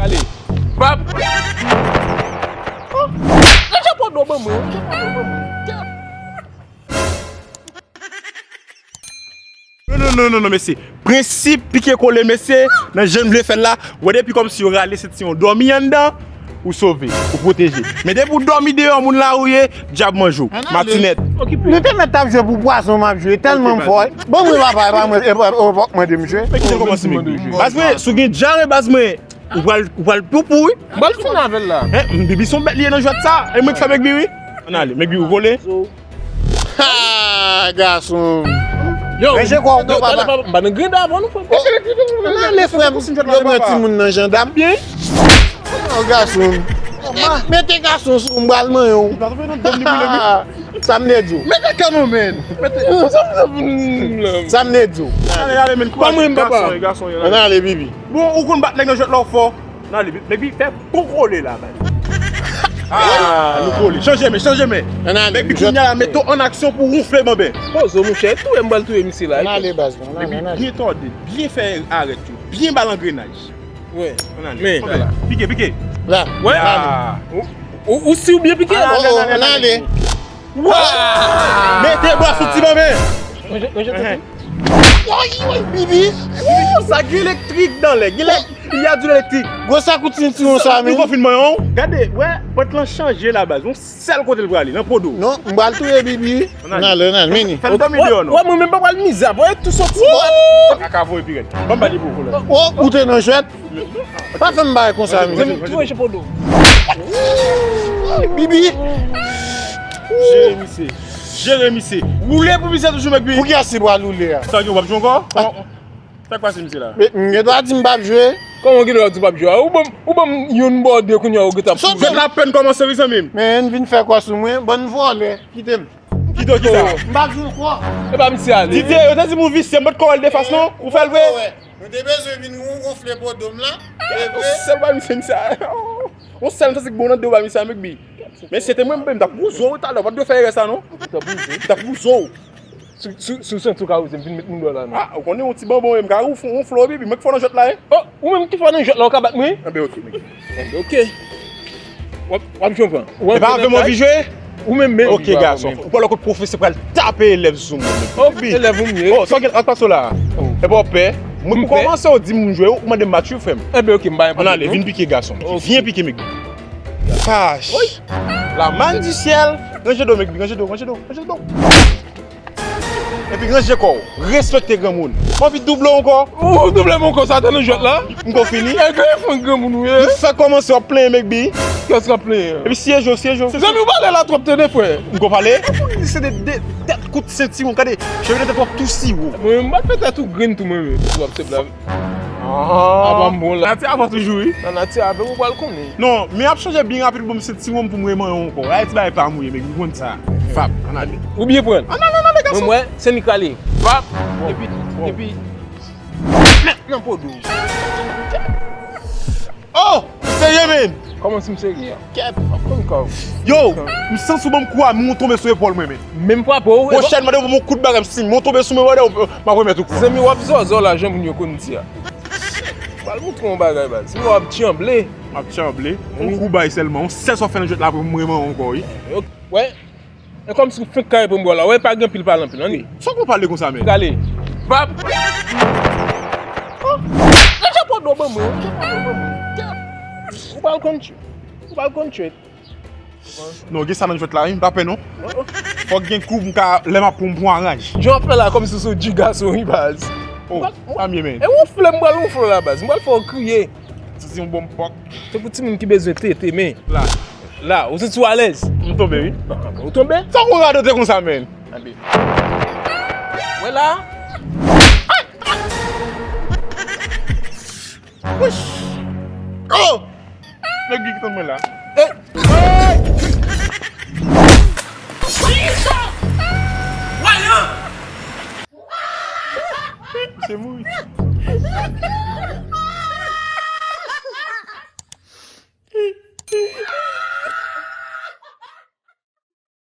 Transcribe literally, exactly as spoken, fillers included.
Ale. Pap. Oh, Jean Paul do ban mwen. Non, non, non, non, non, mesye. Prensip pike kole, mesye, nan jan n vle fè l la. Wè, depi kòmsi yo rale sentiwon dòmi anndan, ou sove, ou pwoteje. Men depi w dòmi deyò, moun la ou ye, dyab manje w. Matinèt. Nou te mèt t ap jwe pou pwazon m ap jwe, tèlman m fò. Ban mwen papa, e pa mwen, e pa, e pa mwen de m jwe. Men kite l kòmanse, men. Baz mwen, si w gen dyare, baz mwen, ou pral, ou pral poupou, wi. M pral fin avè l la. Hein, Bibi se yon bèt li ye nan jwèt sa. E mwen ki fè Mekbi, wi. Ann ale, Mekbi, ou kole. Ha, gason. Yo, ranje kò w, papa. M pa nan grenda avan nou, frè. Ann ale, frè m. Yo pran timoun nan jandam. Byen. Oh, gason. Mete gason sou m, m pral manyen w. Sa m te di w. Mete kanmenm, men. Sa m te di w. Ale, ale, men. Ban mwen, papa. Ann ale, Bibi. Bon, ou konn bat nèg nan jwèt la, w fò. Ann ale, Mekbi, fè konkole la, baz. Ah, nou kole. Chanje men, chanje men. Ann ale, Mekbi, kounye a la, mete w an aksyon pou wonfle banben. Poze w, monchè, touye m, m pral touye misye la. Ann ale, baz mwen, ann ale, ann ale. Byen tòde, byen fè arèt yo, byen ba l angrenaj. Wi. Ann ale. Men, pike, pike. La. Wi. Ou, ou, ou si w byen pike? Ann ale, ann ale. Mete bra sou ti banben. Woy, woy, Bibi. Wou, sa gen elektrik nan lè. Gen lè, il y a de l'électrique. Gwo sa kout sentiwon sa, men. Nou konfinman, yon. Gade, wè, pòt lan chanje la, baz. Yon sèl kote l prale, nan podo. Non, m pral touye Bibi. Ann ale, ann ale, vini. Fè l dòmi deyò, non. Wè, mwen menm pa pral mizè, voye tou soti. Kaka voye pi rèd. Ban m ba li pou ou la. Oh, ou te nan jwèt. Pa fè m bagay konsa, men. Zanmi, tou ranje podo. Bibi. Jere misye. Jere misye. Woule pou misye toujou, Mekbi. Pou kiyès li pral woule a? Sa gen w p ap jwe ankò? Sa k pase misye la? Men, m gen dwa di m p ap jwe. Kòman w gen dwa di w p ap jwe a? Ou ban m, ou ban m youn bò de kounye a ou gentan ap kouri. Jwèt la apèn kòmanse wi, zanmi m. Men, vin fè kwa sou mwen, bann vòlè, kite m. Kite w kisa? M p ap jwe ankò. E pa misye ale. Didye, yo te di m ou visye, m pa t kwè w al defas non. Ou fè l vre? Nou te bezwen vin wonfle podo m lan. E vre. Yon sèl ba misye, misye a. Yon sèl m santi k bon nan de w ba misye a, Mekbi. Men si se te mwen menm, m t ap wouze w talè, w pa t dwe fè erè sa non. M t ap wouze w. Sou, sou, sou senti w ka wouze m, vin met moun dèyè la non. Ah, ou konnen yon ti banbon, m ka wonfle w, Bibi, mwen ki fò nan jwèt la, wi. Oh, ou menm ki fò nan jwèt la, ou ka bat mwen? Enben, oke, Mekbi. Enben, oke. W ap, w ap jwe pran. E pa avè m w anvi jwe? Ou menm menm. Oke, gason. Ou pral wè kot pwofesè pral tape elèv sou mwen. Oh, elèv ou m ye. Oh, sa w gen ak pase w la? Oh. E pa w pè. Mwen pou kòmanse, w di m jwe, ou mande m match wi, frè m. Enben, oke, m pa enpòte. Ann ale, vin pike, gason. Vin pike, Mekbi. Fach. La manne du ciel. Ranje do, Mekbi, ranje do, ranje do, ranje do. Epi ranje kò w. Respekte granmoun. M anvi double w ankò. Ou double m ankò, sa te nan jwèt la? M ko fini. E granmoun, granmoun ou ye. M fèk kòmanse, w ap plenyen, Mekbi. Kiyès k ap plenyen? Epi siyeje w, siyeje w. Zanmi, ou pale la twòp tande, frè. M ko pale? Ou konn li se de, de tèt kout sentiwon, gade, cheve nan tèt w ap tou siwo. Mwen menm, m pa t fè tèt ou grenn tou mwen menm. Ou ap se blav. Ah. Apa m bon la. Nati avan toujou, wi. Nan nati avè w, ou pral konnen. Non, men ap chanje byen rapid, bon, m se ti wonm pou m remanyen w ankò. Ay, ti bagay pa m ou ye, men ou konn sa. Fap, ann ale. Ou byen pran. Ann ale, ann ale, gason. Mwen, mwen, se ni k ale. Fap. Epi, epi, nan podo. Oh! Serye, men! Kòman si m serye a? Kèt, m ap konn kò w. Yo, m santi w ban m kou a, men w tonbe sou epòl mwen, men. Menm frape w. Pwochèn, mande w ban m yon kout bagay, m si men w tonbe sou mwen, mande w, m ap remèt ou kou a. Zanmi, w ap zòzò la, jan moun yo konn di a. M pral montre w yon bagay, baz. Si w ap tchanble. M ap tchanble? Yon kou bay sèlman, yon sèl sa w fè nan jwèt la, pou m remanyen w ankò, wi. Yo, wè. E kòmsi w fenk kare pou m bò la. Wè, pa gen pil pale anpil, ann. Sa w konn pale konsa, men? Gade. Pap! Oh! Ranje podo ban mwen. Ou pral konn tchwèt. Ou pral konn tchwèt. Non, gen sa nan jwèt la, wi, m pa pè, non. Fòk gen kou m ka, lè m ap pran, m pran a raj. Jan w ap fè la, kòmsi w se yon dji gason, wi, baz. Oh, sa m ye, men. E wonfle, m pral wonfle w la, baz. M pral fè w kriye. Santi yon bon pòk. Se pou timoun ki bezwen tete, men. La. La, ou santi w alèz? M tonbe, wi. Ou tonbe? Sa w radote konsa, men? Anbe. Wè la. Wouch! Oh! Nèg ki tann mwen la. Eh! Misye mouri.